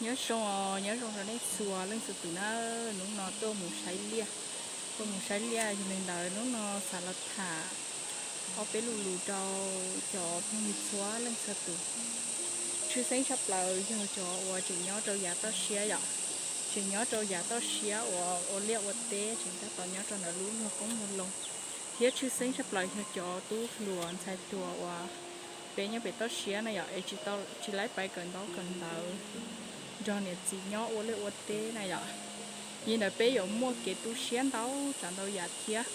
Nyob zoo, nyob zoo rau nej txhua leej txhua tus na. Hnub no tuaj mus saib liaj, tuaj mus saib liaj yog li ntawd hnub no xav los tham ob peb lo lus rau cov phooj ywg txhua leej txhua tus. Tshwj xeeb tshaj plaws yog cov uas tseem nyob rau yav toj siab yom, tseem nyob rau yav toj siab uas ua liaj ua teb tseem tab tom nyob rau ntawm lub luag qoob luag loo, thiab tshwj xeeb tshaj plaws yog cov tub hluas ntxhais hluas uas peb nyob pem toj siab na yom, es tsis tau, tsis laib pais kawm ntaub kawm ntawv nrog niam txiv nyob ua liaj ua teb na yom. Yog li ntawd peb yuav muaj kev tu siab ntau tsav ntau yam thiab.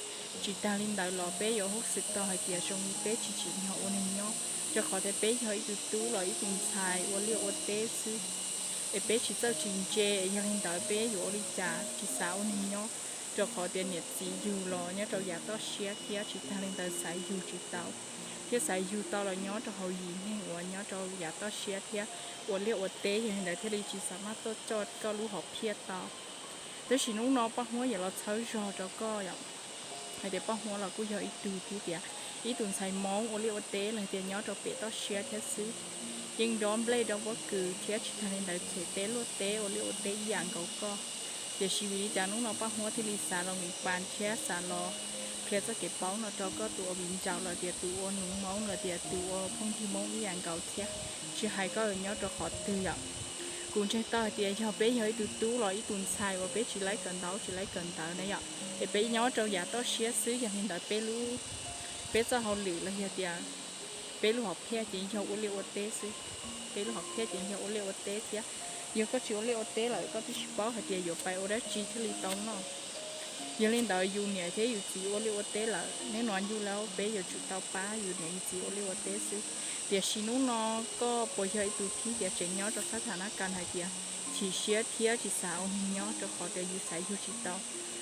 Tsis tag li ntawd los peb yuav hnov xwm tau hais tias zoo li peb tsis tsim nyog ua neeg nyob, rau qhov tias peb yog ib tug tub los ib tug ntxhais ua liaj ua teb xwb, es peb tsis txawj tsis ntse. Yog li ntawd peb yuav ua li cas tsis xav ua neeg nyob, rau qhov tias niam txiv yug los nyob rau yav toj siab thiab. Tsis tag li ntawd xav yug tsis tau, thiab xav yug tau los nyob rau hauv yim neeg uas nyob rau yav toj siab thiab ua liaj ua teb. Yog li ntawd thiaj li tsis xav maj tuaj coj koj lub hom phiaj tau. Tab sis hnub no Paj Huab yuav los txhawb zog rau koj yom, hais tias Paj Huab los kuj yog ib tug thiab tias ib tug ntxhais Hmoob ua liaj ua teb los tias nyob rau pem toj siab thiab xwb. Yeej dob nplej dob pob kws thiab tsis tag li ntawd cem teb luaj teb ua liaj ua teb ib yam nkaus koj. Tiam sis vim li cas hnub no Paj Huab thiaj li xav los mis pas thiab xav los qhia txoj kev paub no rau koj tus ua viv ncaus los tias tus ua nus Hmoob los tias tus ua phooj ywg Hmoob ib yam nkaus thiab, tsis hais koj nyob rau qhov twg yom. Kuv ntseeg tau hais tias yog peb yog ib tug tub los ib tug ntxhais uas peb tsis laib kawm ntaub tsis laib kawm ntawv na yom, es peb nyob rau yav toj siab xwb. Yog li ntawd peb lub, peb txoj hauj lwm los yog tias peb lub hom phiaj ces yog ua liaj ua teb xwb. Peb lub hom phiaj ces yog ua liaj ua teb thiab. Yog koj tsis ua liaj ua teb lawm koj twb tsis paub hais tias yuav pais ua dab tsi thiaj li tau noj. Yog li ntawd yus niam thiab yus txiv ua liaj ua teb lawm, hnub no yus lawm peb yuav tsum tau pab yus niam yus txiv ua liaj ua teb xwb. Tiam sis hnub no koj puas yog ib tug thib tias tseem nyob rau sab tham nab kas hais tias chim siab thiab tsis xav ua neeg nyob rau qhov tias yus xav yug tsis tau?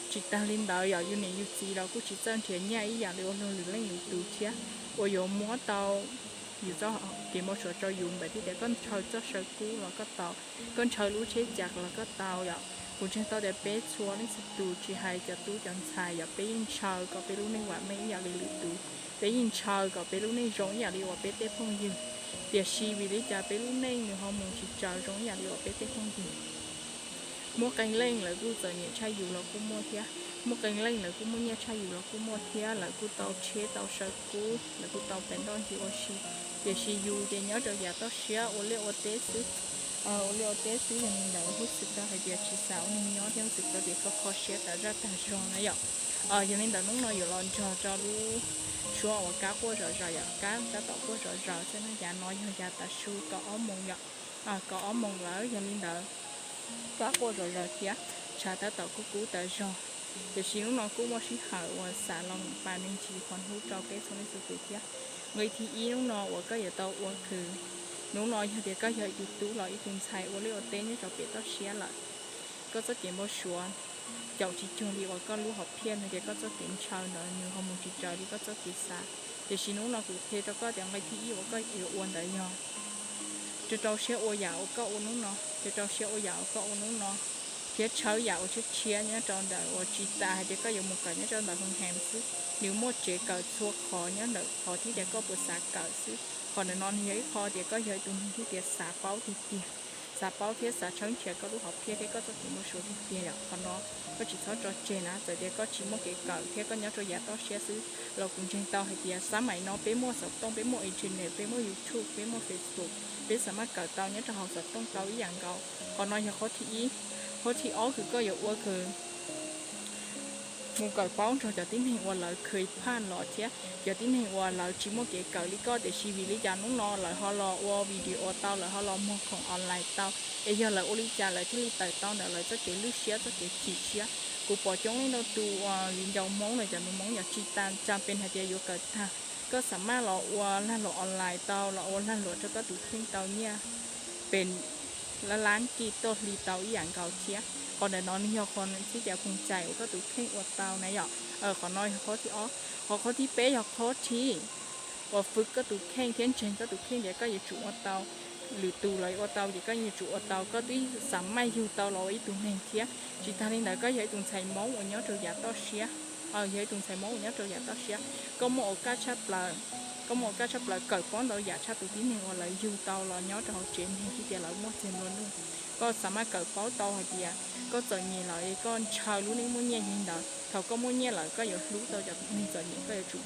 Tsis tag li ntawd yog yus niam yus txiv los kuj tsis txawj nrhiav nyiaj ib yam li ua luag lwm leej lwm tus thiab, uas yuav muab tau yus txoj kev npau suav rau yus, npaum thiab tias koj ntshaw txoj saw kub los koj tau, koj ntshaw lub tsheb cas los koj tau yom. Kuv ntseeg tau tias peb txhua leej txhua tus tsis hais cov tub cov ntxhais yom, peb yeej ntshaw kom peb lub neej vam meej ib yam li lwm tus, peb yeej ntshaw kom peb lub neej zoo ib yam li uas peb tej phooj ywg. Tiam sis vim li cas peb lub neej nws ho mus tsis tsaws zoo ib yam li uas peb tej phooj ywg? Muaj qee leej lawv kuj txom nyem tshaj yus los kuj muaj thiab, muaj qee leej lawv kuj muaj nyiaj tshaj yus los kuj muaj thiab, lawv kuj tau tsheb tau saw kub, lawv kuj tau pem ntoj ncig ua si. Tiam sis yus ces nyob rau yav toj siab ua liaj ua teb xwb, ua liaj ua teb xwb. Yog li ntawd hnov xwm tau hais tias tsis xav ua neeg nyob thiab hnov xwm tau tias koj kho siab tas zaj tas zog na yom. Yog li ntawd hnub no yuav los nrog rau lub suab uas kab quaj zom zaws yom, kab tab tom quaj zom zaws xwb na. Yav no yog yav tav su kaum ob moos yom, kaum ob moos lawm. Yog li ntawd kab quaj zom zaws thiab tshav tab tom kub kub tas zog. Tiam sis hnub no kuj muaj sij hawm uas xav los mus pas me ntsis qhov hnub rau peb txhua leej txhua tus thiab. Nqe thib ib hnub no uas koj yuav tau ua khwv, hnub no yog tias koj yog ib tug tub los ib tug ntxhais ua liaj ua teb nyob rau pem toj siab lawm, koj txoj kev npau suav caum tsis cuag li uas koj lub hom phiaj no tias koj txoj kev ntshaw ntawd nws ho mus tsis raws li koj txoj kev xav. Tiam sis hnub no kuv qhia rau koj tias nqe thib ib uas koj yuav ua ntawd yog rau rau siab ua yam uas koj ua hnub no, rau rau siab ua yam uas koj ua hnub no, thiab tshawb yam uas tshiab tshiab nyob rau ntawm uas tsis tas hais tias koj yuav mus kawm nyob rau ntawm hoo heem xwb. Nws muaj tsev kawm txhua qhov nyob ntawm qhov thiab tias koj puas xav kawm xwb. Qhov ntawm no nws yog ib qho tias koj yog ib tug neeg thiab tias xav paub tiag tiag, xav paub thiab xav tshawb nrhiav koj lub hom phiaj thiab koj txoj kev npau suav tiag tiag yom. Qhov no koj tsis txhob tso tseg na, txawm tias koj tsis muaj kev kawm thiab koj nyob rau yav toj siab xwb los kuv ntseeg tau hais tias xab maim no peb muaj xov tooj, peb muaj internet, peb muaj YouTube, peb muaj Facebook, peb xav maj kawm tau nyob rau hauv xov tooj tau ib yam nkaus. Qhov no yog qhov thib ib. Qhov thib ob kws koj yuav ua kws mus kawm paub nrog cov tib neeg uas lawv khwv phaj los thiab cov tib neeg uas lawv tsis muaj kev kawm li koj, tiam sis vim li cas hnub no lawv ho los ua video tau, lawv ho los muag khoom online tau, es yog lawv ua li cas lawv thiaj li tawm tau ntawm lawv txoj kev lwj siab txoj kev chim siab. Kuv pom coob leej ntau tus uas viv ncaus Hmoob los cov nus Hmoob yog tsis tas tsa pes hais tias yuav kawm tag, koj xav maj los ua lag luam online tau, los ua lag luam rau koj tus kheej tau nyiaj pes lab lab kis tuaj hli tau ib yam nkaus thiab. Qhov ntawm no nws yog qhov txhib cov khoom cai uas koj tus kheej ua tau na yom. Qhov no yog qhov thib ob. Ho qhov thib peb yog qhov thib uas fwv koj tus kheej thiab ntseeg koj tus kheej tias koj yuav tsum ua tau, lwm tus los ua tau ces koj yuav tsum ua tau, koj twb xav maj yug tau los ua ib tug neeg thiab. Tsis tas li ntawd koj yog ib tug ntxhais Hmoob uas nyob rau yav toj siab, yog ib tug ntxhais Hmoob uas nyob rau yav toj siab, koj muaj ua kaj tshaj plaws koj muaj kab tshaj plaws kawm paub ntau yam tshaj tus tib neeg uas lawv yug tau los nyob rau hauv tsev neeg thiab tias lawv muaj txiag nplua nuj. Koj xav mas kawm paub tau hais tias koj txom nyem lawm es koj ntshaw lub neej muaj nyiaj yog li ntawd. Thaum koj muaj nyiaj lawm koj yuav hlub tau cov neeg txom nyem, koj yuav tsum,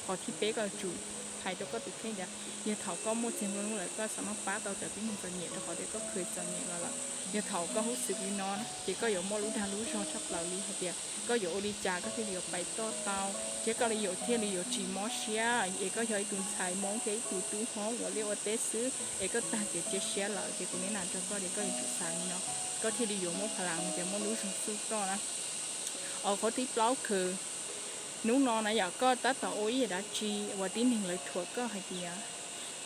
qhov thib peb koj yuav tsum hais rau koj tus kheej tias yog thaum koj muaj txiag nplua nuj lawm koj xav mas pab tau cov tib neeg txom nyem rau qhov tias koj kheev txom nyem los lawm. Yog thaum koj hlub xwm li no ces koj yuav muaj lub dag lub zog tshaj plaws li hais tias koj yuav ua li cas koj thiaj li yuav pais toj tau, thiab koj li yuav thiaj li yuav tsis mob siab es koj yog ib tug ntxhais Hmoob thiab ib tug tub Hmoob uas liaj ua teb xwb es koj tag kev cia siab lawm. Ces kuv nim no rau koj tias koj yuav tsum xav li no, koj thiaj li yuav muaj pha las tias muaj lub zog xwb koj na. Qhov thib plaub khwv, hnub no na yom koj tab tom ua ib yam dab tsi uas tib neeg lawv thuam koj hais tias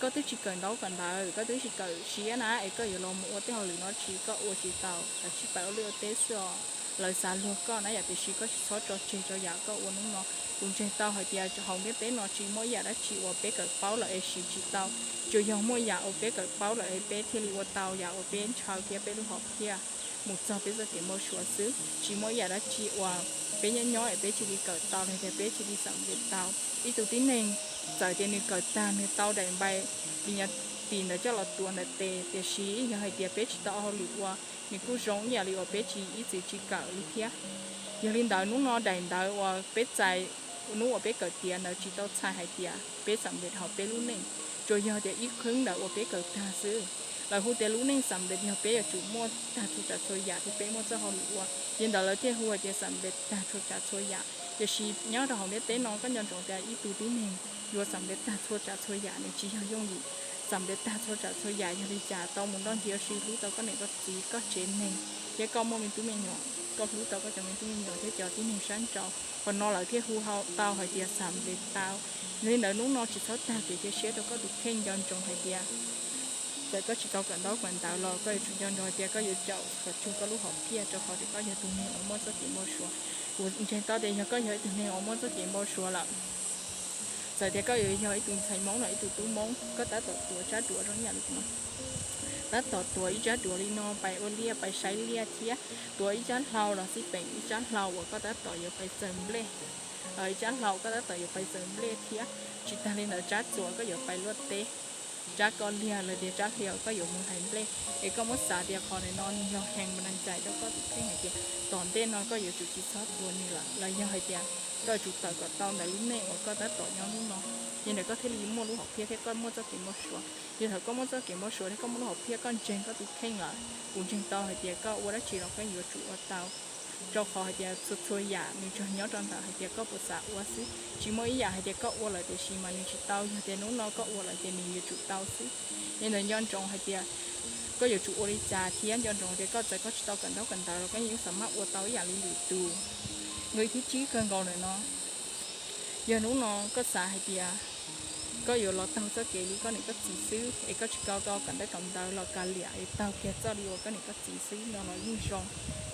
koj twb tsis kawm ntaub kawm ntawv, koj twb tsis kawm siab na es koj yuav los mus ua tej hauj lwm no tsis, koj ua tsis tau, koj tsis pais ua liaj ua teb xwb os. Lawv xav luag koj na yom, tiam sis koj tsis txhob tso tseg rau yam koj ua hnub no. Kuv ntseeg tau hais tias hauv ntiaj teb no tsis muaj ib yam dab tsi uas peb kawm paub lawm es siv tsis tau. Tsuas yog muaj yam uas peb kawm paub lawm es peb thiaj li ua tau yam uas peb ntshaw thiab peb lub hom phiaj mus txog peb txoj kev npau suav xwb. Tsis muaj ib yam dab tsi uas peb nyob nyob es peb cia li kawm tau los tias peb cia li xam npe tau. Ib tug tib neeg txawm tias nws kawm tag nws tau daim npais li nyas tim ntawd coj los tuav ntawm tes, tiam sis yog hais tias peb tsis tau hauj lwm ua, nws kuj zoo ib yam li uas peb tsis ib txwm tsis kawm li thiab. Yog li ntawd hnub no daim ntawv uas peb txais hnub uas peb kawm tiav ntawd tsis tau txhais hais tias peb xam npe hauv peb lub neej, tsuas yog tias ib khwb ntawd uas peb kawm tag xwb. Lawv hu tias lub neej xam npe yog peb yuav tsum muaj tag txhua tsav txhua yam thiab peb muaj txoj hauj lwm ua, yog ntawd lawv thiaj hu hais tias xam npe tag txhua tsav txhua yam. Tiam sis nyob rau hauv ntiaj teb no koj nco ntsoov tias ib tug tib neeg yuav xam npe tag txhua tsav txhua yam nws tsis yog yooj yim. Xam npe tag txhua tsav txhua yam yog li cas, tau mus nrog ncig ua si, hlub tau koj niam koj txiv koj tsev neeg, thiab koj muaj me tub me nyuam, koj hlub tau koj cov me tub me nyuam thiab cov tib neeg sab nraud, qhov no lawv thiaj hu tau hais tias xam npe tau. Yog li ntawd hnub no tsis txhob tag kev cia siab rau koj tus kheej, nco ntsoov hais tias txawm koj tsis tau kawm ntaub kawm ntawv los koj yuav tsum nco ntsoov hais tias koj yuav caum kom cuag koj lub hom phiaj, rau qhov tias koj yog tus neeg uas muaj txoj kev npau suav. Kuv ntseeg tau tias yog koj yog ib tug neeg uas muaj txoj kev npau suav lawm, txawm tias koj yuav yog ib tug ntxhais Hmoob los ib tug tub Hmoob, koj tab tom tuav tsab duav zoo ib yam li kuv no, tab tom tuav ib tsab duav li no pais ua liaj pais saib liaj thiab tuav ib tsab hlau los xij peem, ib tsab hlau uas koj tab tom yuav pais txawm nplej, ib tsab hlau koj tab tom yuav pais txawm nplej thiab. Tsis tag li ntawd tsab txuas koj yuav pais luaj teb, tsab koj liag los tias tsab hlias koj yuav mus hais nplej. Es koj muab xav tias qhov ntawm no nws yog heev mas neeg cais rau koj tus kheej hais tias tom ntej no koj yuav tsum tsis txhob tuav nws lawm, los yog hais tias koj yuav tsum tawm kom tau ntawm lub neej uas koj tab tom nyob hnub no, yog ntawd koj thiaj li muaj lub hom phiaj thiab koj muaj txoj kev npau suav. Yog thaum koj muaj txoj kev npau suav thiab koj muaj lub hom phiaj, koj ntseeg koj tus kheej lawm, kuv ntseeg tau hais tias koj ua dab tsi los koj yuav tsum ua tau, rau qhov hais tias txhua txhua yam nws tsuas nyob rau ntawm hais tias koj puas xav ua xwb. Tsis muaj ib yam hais tias koj ua lawm tiam sis mas nws tsis tau, yog tias hnub no koj ua lawm ces nws yuav tsum tau xwb. Yog ntawd nco ntsoov hais tias koj yuav tsum ua li cas thiab nco ntsoov tias koj txawm koj tsis tau kawm ntaub kawm ntawv los koj yeej xav mas ua tau ib yam li lwm tus. Nqe thib tsib kawg nkaus ntawm no, yog hnub no koj xav hais tias koj yuav los taug txoj kev li koj niam koj txiv xwb es koj tsis tau kawm ntaub kawm ntawv los kav liam es taug kiag txoj li uas koj niam koj txiv xwb no los yeej zoo.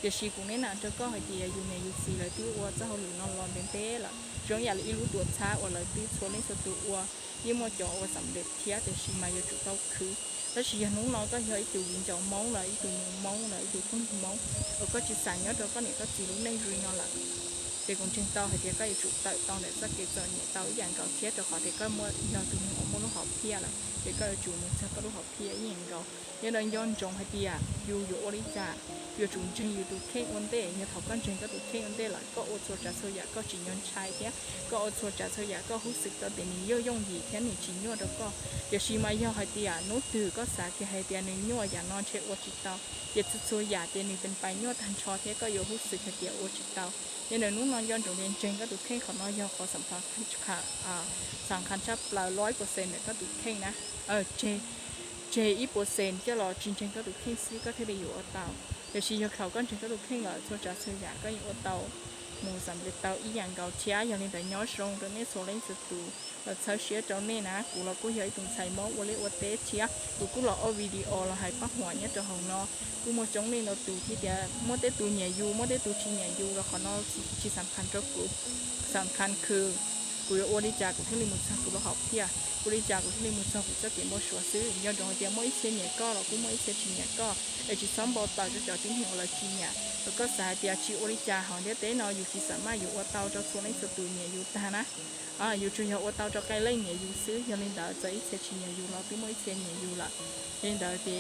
Tiam sis kuv nim no rau koj hais tias yus niam yus txiv lawv twb ua txoj hauj lwm no los ntev ntev lawm, zoo ib yam li ib lub tuam txhab uas lawv twb txhua leej txhua tus ua, yeej muaj cov ua xam nplej thiab, tiam sis mas yuav tsum tau khwv. Tab sis yog hnub no koj yog ib tug viv ncaus Hmoob los ib tug nus Hmoob los ib tug phooj ywg Hmoob uas koj tsis xav nyob rau koj niam koj txiv lub neej zoo li no lawm, ces kuv ntseeg tau hais tias koj yuav tsum tawm tau ntawm txoj kev txom nyem tau ib yam nkaus thiab, rau qhov tias koj muaj, yog tus neeg uas muaj lub hom phiaj lawm ces koj yuav tsum mus txog koj lub hom phiaj ib yam nkaus. Yog li ntawd nco ntsoov hais tias yus yuav ua li cas, yuav tsum ntseeg yus tus kheej ua ntej. Yog thaum koj ntseeg koj tus kheej ua ntej lawm, koj ua txhua tsav txhua yam koj tsis nco ntshai thiab koj ua txhua tsav txhua yam koj hnov xwm tau tias nws yog yooj yim thiab nws tsis nyuaj rau koj. Tiam sis mas yog hais tias hnub twg koj xav kiag hais tias nws nyuaj, yam no ntshe ua tsis tau, ces txhua txhua yam ces nws pais nyuaj tag nrho thiab koj yuav hnov xwm hais tias ua tsis tau. Yog li ntawd hnub no nco ntsoov tias ntseeg koj tus kheej, qhov no yog qhov xam khas tshaj plaws, loj ib puas xees ntawm koj tus kheej na. Tseg ib puas xees coj los tsis ntseeg koj tus kheej xwb koj thiaj li yuav ua tau. Tiam sis yog thaum koj ntseeg koj tus kheej lawm, txhua tsav txhua yam koj yeej ua tau mus xam nplej tau ib yam nkaus thiab. Yog li ntawd nyob zoo rau nej txhua leej txhua tus, los txhawb siab rau nej na. Kuv los kuj yog ib tus ntxhais Hmoob ua liaj ua teb thiab, kuv kuj los ua video los hais paj huam nyob rau hauv no. Kuj muaj coob leej ntau tus thiab tias muaj tej tus nyiam yus, muaj tej tus tsis nyiam yus los qhov no tsis xam khas rau kuv. Xam khas khwv Kuv yuav ua li cas kuv thiaj li mus txog kuv lub hom phiaj? Ua li cas kuv thiaj li mus txog kuv txoj kev npau suav xwb? Nco ntsoov hais tias muaj ib txhia nyiam koj los kuj muaj ib txhia tsis nyiam koj, es tsis txhob npau taws rau cov tib neeg uas lawv tsis nyiam. Thaum koj xav hais tias tsis ua li cas, hauv ntiaj teb no yus tsis xav maj yuav ua tau rau txhua leej txhua tus nyiam yus tag na. Yus tsuas yog ua tau rau qee leej nyiam yus xwb. Yog li ntawd, txawm ib txhia tsis nyiam yus los twb muaj ib txhia nyiam yus lawm. Yog li ntawd ces